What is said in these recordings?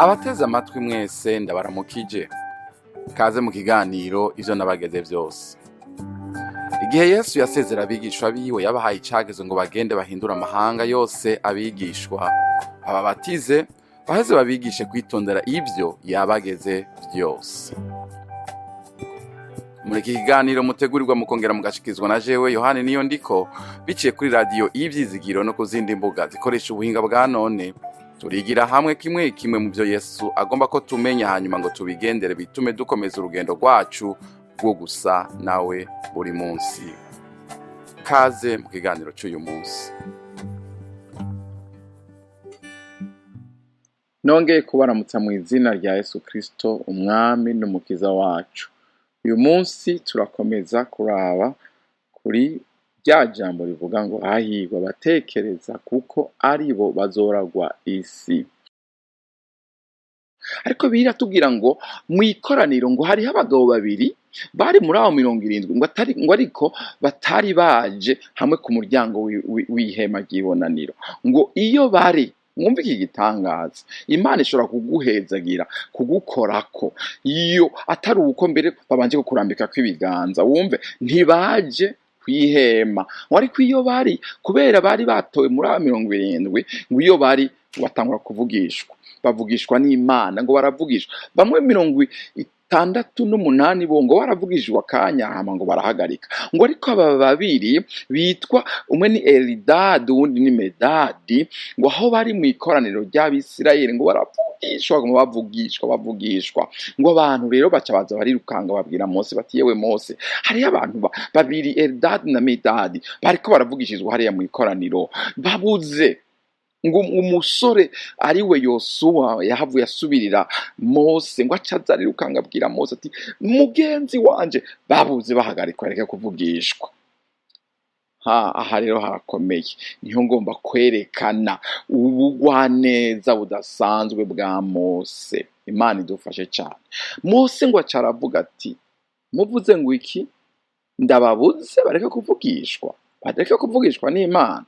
Abateze amatwi mwese, ndabaramukije. Kaze mu kiganiro Ivyo Nabageze Vyose. Igihe Yesu yasezera abigishwa biwe, yabahaye icagezo ngo bagende bahindure amahanga yose abigishwa, bababatize, baheze babigishe kwitondera ivyo yabageze vyose. Muri iki kiganiro mutegurirwa mukongera mugashikizwa na jewe Yohani Niyo Ndiko, biciye kuri radiyo Ivyizigiro no ku zindi mbuga zikoresha ubuhinga bwa none, turigira hamwe kimwe kimwe mu byo Yesu agomba ko tumenya, hanyuma ngo tubigendere, bitume dukomeza urugendo rwacu rwo gusa nawe buri munsi. Kaze mu kiganiro cy'uyu munsi. Nongeye kubaramutsa mu izina rya Yesu Kristo, umwami n'umukiza wacu. Uyu munsi turakomeza kuraba kuri rya jambo rivuga ngo hahirwa abatekereza, kuko ari bo bazoragwa isi. Ariko biratubwira ngo mu ikoraniro ngo hariho abagabo babiri bari muri abo 70, ngo atari ngo ariko batari baje hamwe ku muryango w'ihema ry'ibonaniro. Ngo iyo bari, mwumve iki gitangaza, Imana ishobora kuguhezagira, kugukorako iyo atari uko mbere babanje kukurambika kw'ibiganza. Wumve, ntibaje kwihema, ngo ariko iyo bari, kubera bari batowe muri abo 70, ngo iyo bari batangura kuvugishwa, bavugishwa n'Imana, ngo baravugishwa. Bamwe 68 bo ngo baravugishwa akanya, hama ngo barahagarika. Ngo ariko aba babiri bitwa, umwe ni Elidadi uwundi ni Medadi, ngo aho bari mu ikoraniro ry'Abisirayeli ngo baravugishwa, ngo bavugishwa, bavugishwa. Ngo abantu rero baca baza barirukanga, babwira Mose bati: "Yewe Mose, hariyo abantu babiri, Elidadi na Medadi, bariko baravugishizwa hariya mu ikoraniro, babuze." Ngo umusore ari we Yosuwa yahavuye asubirira Mose, ngo acaza arirukanga abwira Mose ati: "Mugenzi wanje babuze, bahagarikwa, reka kuvugishwa." Ha, aha rero harakomeye, niho ngomba kwerekana ubugwaneza budasanzwe bwa Mose. Imana idufashe cyane. Mose ngo aca aravuga ati: "Muvuze ngo iki? Ndababuze bareke kuvugishwa, bareke kuvugishwa n'Imana?"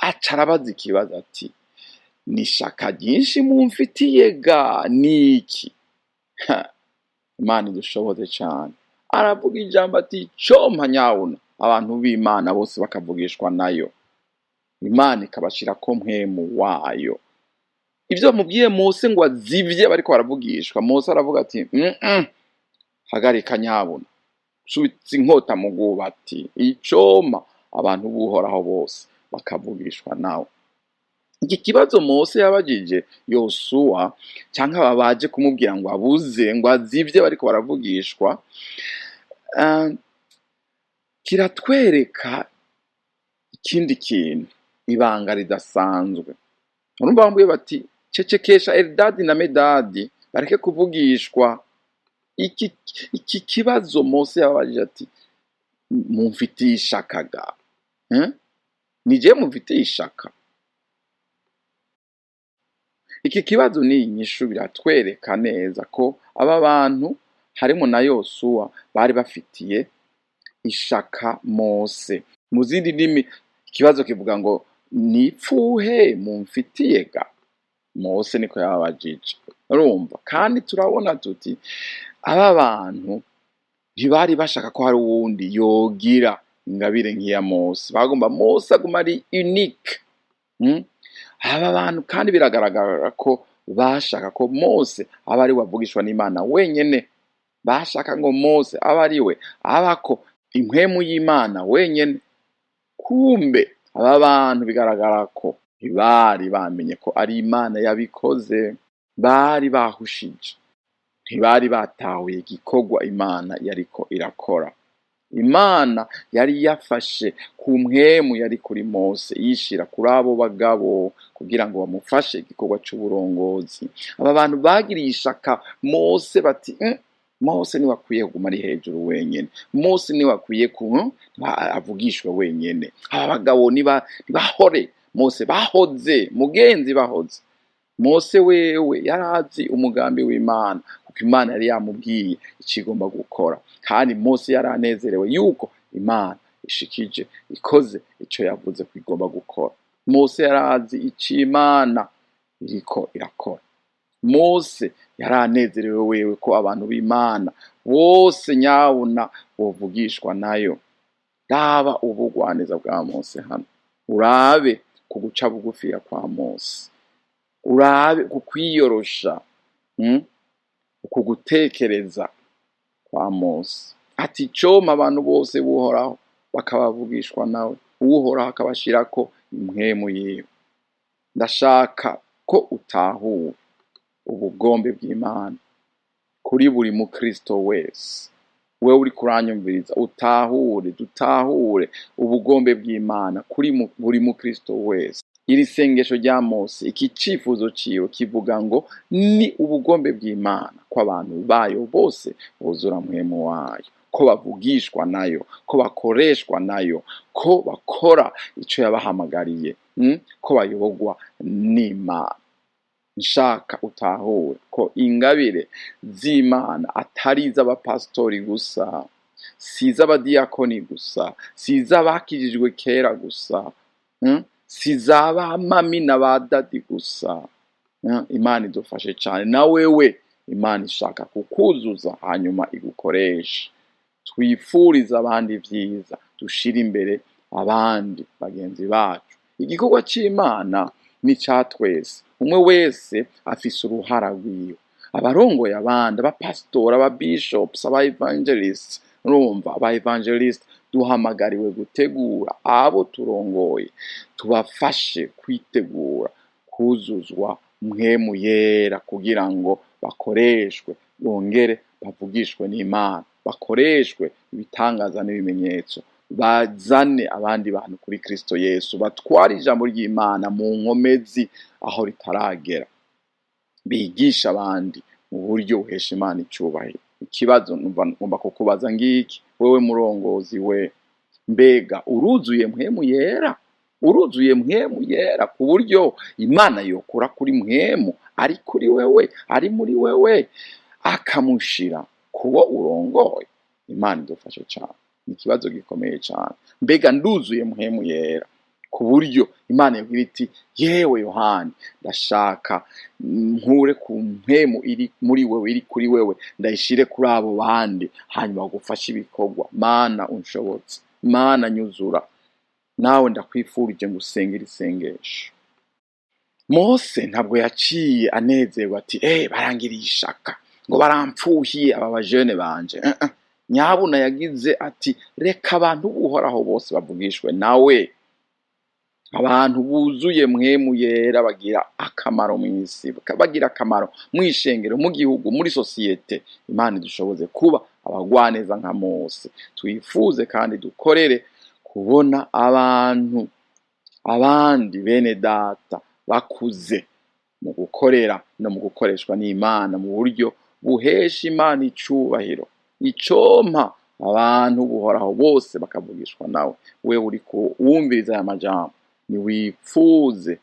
Aca arabaza ikibazo ati: "Ni ishaka ryinshi mumfitiye ga niki?" Ha, Imana idushoboze cyane. Aravuga ijambo ati: "Compa nyabuna abantu b'Imana bose bakavugishwa nayo, Imana ikabashirako mpwemu wayo." Ivyo bamubwiye Mose ngo azivye bariko baravugishwa, Mose aravuga ati: "Hagarika nyabuna, subitsa inkota mu rwubati, icoma abantu b'Uhoraho bose bakavugishwa nawe." Iki kibazo Mose yabajije Yosuwa canke aba baje kumubwira ngo abuze, ngo azivye bariko baravugishwa, kiratwereka ikindi kintu, ibanga ridasanzwe. Urumva bambwiye bati: "Cecekesha Elidadi na Medadi bareke kuvugishwa." Iki kibazo Mose yababajije ati: "Mumfitiye ishaka ga, nije mumfitiye ishaka?" Iki kibazo ni inyishu biratwereka neza ko aba bantu harimo na Yosuwa bari bafitiye ishaka Mose. Mu zindi ndimi ikibazo kivuga ngo: "Nipfuhe mumfitiye ga?" Mose niko yababajije. Urumva kandi turabona tuti aba bantu ntibari bashaka ko hari uwundi yogira ingabire nk'iya Mose, bagomba Mose aguma ari unique. Aba bantu kandi biragaragara ko bashaka ko Mose aba ari we avugishwa n'Imana wenyene, bashaka ngo Mose aba ari we abako impwemu y'Imana wenyene. Kumbe aba bantu bigaragara ko ntibari bamenye ko ari Imana yabikoze, bari bahushije, ntibari batahuye igikorwa Imana yariko irakora. Imana yari yafashe ku mpwemu yari kuri Mose, yishira kuri abo bagabo kugira ngo bamufashe igikorwa c'uburongozi. Aba bantu bagiriye ishaka Mose bati: "Mose niwe akwiye kuguma ari hejuru wenyene, Mose niwe akwiye ku avugishwe wenyene. Aba bagabo nibahore Mose, bahoze mugenzi, bahoze." Mose wewe yarazi umugambi w'Imana, kuko Imana yari yamubwiye icigomba gukora, kandi Mose yaranezerewe yuko Imana ishikije ikoze ico yavuze ko igomba gukora. Mose yarazi ico Imana iriko irakora. Mose yaranezerewe wewe ko abantu b'Imana bose nyabuna bovugishwa nayo. Raba ubugwaneza bwa Mose hano, urabe ku guca bugufiya kwa Mose, urabe ku kwiyorosha, ku gutekereza kwa Mose. Ati icompa abantu bose b'Uhoraho bakabavugishwa nawe, Uhoraho akabashirako impwemu yiwe. Ndashaka ko utahura ubugombe bw'Imana kuri buri mukristo wese. Wewe uri kuranyumviriza, utahure, dutahure ubugombe bw'Imana kuri buri mukristo wese. Iri sengesho rya Mose, iki cifuzo ciwe kivuga ngo ni ubugombe bw'Imana ko abantu bayo bose buzura mpwemu wayo, ko bavugishwa nayo, ko bakoreshwa nayo, ko bakora ico yabahamagariye, ko bayobogwa n'Imana. Nshaka utahure ko ingabire z'Imana atari iz'abapasitori gusa, si iz'abadiyakoni gusa, si iz'abakijijwe kera gusa, si iz'aba mami na ba dadi gusa. Imana idufashe cane. Na wewe Imana ishaka kukuzuza hanyuma igukoreshe. Twifurize abandi vyiza, dushire imbere abandi bagenzi bacu. Igikorwa c'Imana ni ca twese, umwe wese afise uruhara rwiwe. Abarongoye abandi, abapasitori, ababishops, aba evangelists, urumva aba evangelist, duhamagariwe gutegura abo turongoye, tubafashe kwitegura kuzuzwa mpwemu yera kugira ngo bakoreshwe, bongere bavugishwe n'Imana, bakoreshwe ibitangaza n'ibimenyetso, bazane abandi bantu kuri Kristo Yesu, batware ijambo ry'Imana mu nkomezi aho ritaragera, bigisha abandi mu buryo buhesha Imana icubahiro. Ikibazo ngomba kukubaza ngiki, wewe murongozi we, mbega uruzuye mpwemu yera? Uruzuye mpwemu yera ku buryo Imana yokura kuri mpwemu ari kuri wewe, ari muri wewe, akamushira kuwo urongoye? Imana idufashe cane. Ni ikibazo gikomeye cane. Mbega nduzuye mpwemu yera ku buryo Imana yobwira iti yewe Yohani, ndashaka nkure ku mpwemu iri muri wewe, iri kuri wewe, ndayishire kuri abo bandi, hanyuma bagufashe ibikorwa. Mana unshobotse, Mana nyuzura. Nawe ndakwifurije ngo usenge iri sengesho. Mose ntabwo yaciye anezerwa ati barangiriye ishaka, ngo barampfuhiye aba bajene banje. Nyabuna yagize ati reka abantu b'Uhoraho bose bavugishwe nawe. Abantu buzuye mpwemu yera bagira akamaro mw'isi, bagira akamaro mw'ishengero, mu gihugu, muri sosiyete. Imana idushoboze kuba abagwaneza nka Mose. Twifuze kandi dukorere kubona abantu abandi bene data bakuze mu gukorera no mu gukoreshwa n'Imana mu buryo buhesha Imana icubahiro. Icompa abantu buhoraho bose bakavugishwa nawe. Wewe uri wumviriza aya majambo, niwipfuze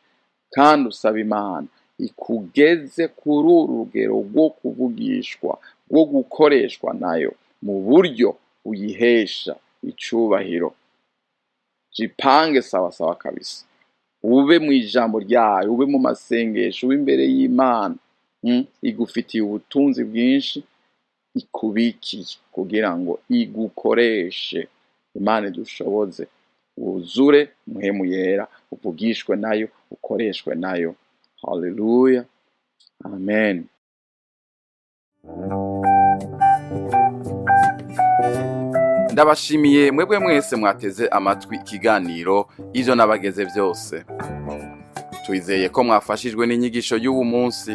kandi usaba Imana ikugeze kuri uru rugero rwo kuvugishwa, rwo gukoreshwa nayo mu buryo uyihesha icubahiro. Jipange sawa sawa kabisa, ube mu ijambo ryayo, ube mu masengesho, ube imbere y'Imana. Igufitiye ubutunzi bwinshi ikubikiye kugira ngo igukoreshe. Imana idushoboze wuzure mpwemu yera, uvugishwe nayo, ukoreshwe nayo. Haleluya, amen. Ndabashimiye mwebwe mwese mwateze amatwi ikiganiro ivyo nabageze vyose. Twizeye ko mwafashijwe n'inyigisho y'uwu munsi.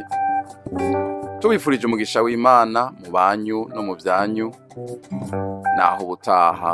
Tubifurije umugisha w'Imana mu banyu no mu vyanyu. Naho ubutaha.